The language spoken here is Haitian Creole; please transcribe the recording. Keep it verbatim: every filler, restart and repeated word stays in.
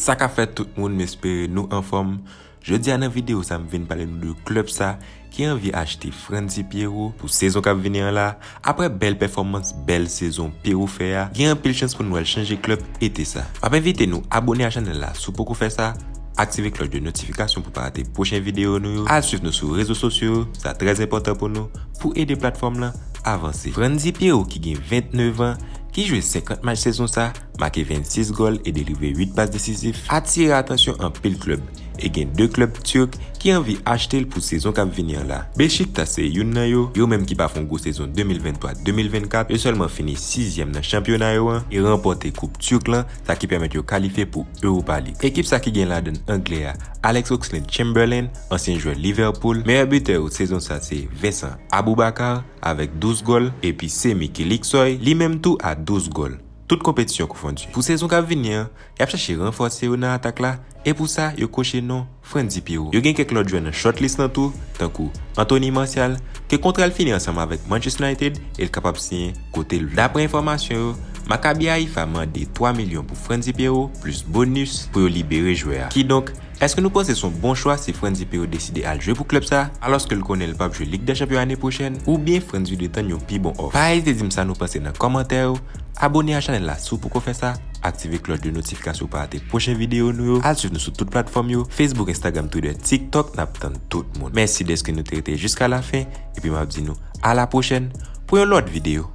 Sa k ap fèt tout moun, m espere nou anfòm. Jodi a nan videyo sa, m vin pale nou de klèb sa ki anvi achte Frantzy Pierrot pou sezon k ap vini an la. Apre bèl pèfòmans, bèl sezon Pierrot fè a, gen anpil chans pou nou al chanje klèb ete sa. M ap envite nou abone a chanèl la si w poko fè sa, aktive klòch de notifikasyon pou pa rate pwochen videyo nou yo, al swiv nou sou rezo sosyo yo, sa trè enpòtan pou nou, pou ede platfòm lan avanse. Frantzy Pierrot ki gen vennnev an, ki jwe senkant match sezon sa, make vennsis gòl e delivre uit pas desizif, atire atansyon anpil klèb, e gen de klèb tirk ki anvi achte l pou sezon k ap vini an la. Besiktas se youn nan yo, yo menm ki pa fè yon gwo sezon de mil venntwa de mil vennkat, yo sèlman fini sizyèm nan chanpyona yo an e ranpòte koup tirk lan, sa ki pèmèt yo kalifye pou Europa League. Ekip sa ki gen ladann anglè a, Alex Oxlade-Chamberlain, ansyen jwè Liverpool, meyè bitè yo sezon sa se Vincent Aboubakar avèk douz gòl, epi Semih Kılıçsoy, li menm tou a douz gòl, tout konpetisyon konfondi. Pou sezon k ap vini an, y ap chèche ranfòse yo nan atak la, e pou sa, yo koche non Frantzy Pierrot. Yo gen kèk lòt jwè nan shortlist lan tou, tankou Anthony Martial, ke kontra l fini ansanm avèk Manchester United e l kapab siyen kote l vle. Daprè enfòmasyon yo, Maccabi Haifa mande twa milyon pou Frantzy Pierrot, plis bonis pou yo libere jwè a. Kidonk, èske nou panse se yon bon chwa si Frantzy Pierrot deside al jwe pou klèb sa, alòske l konnen l p ap jwe Lig dè Chanpyon ane pwochèn, oubyen Frantzy dwe tann yon pi bon òf? Pa ezite di m sa nou panse nan kòmantè yo, abone a chanèl la si w poko fè sa, aktive klòch de notifikasyon pou pa rate pwochen videyo nou yo, al swiv nou sou tout platfòm yo, Facebook, Instagram, Twitter, TikTok, n ap tann tout moun. Mèsi dèske nou te rete jiska la fen, epi m ap di nou a la pwochèn pou yon lòt videyo.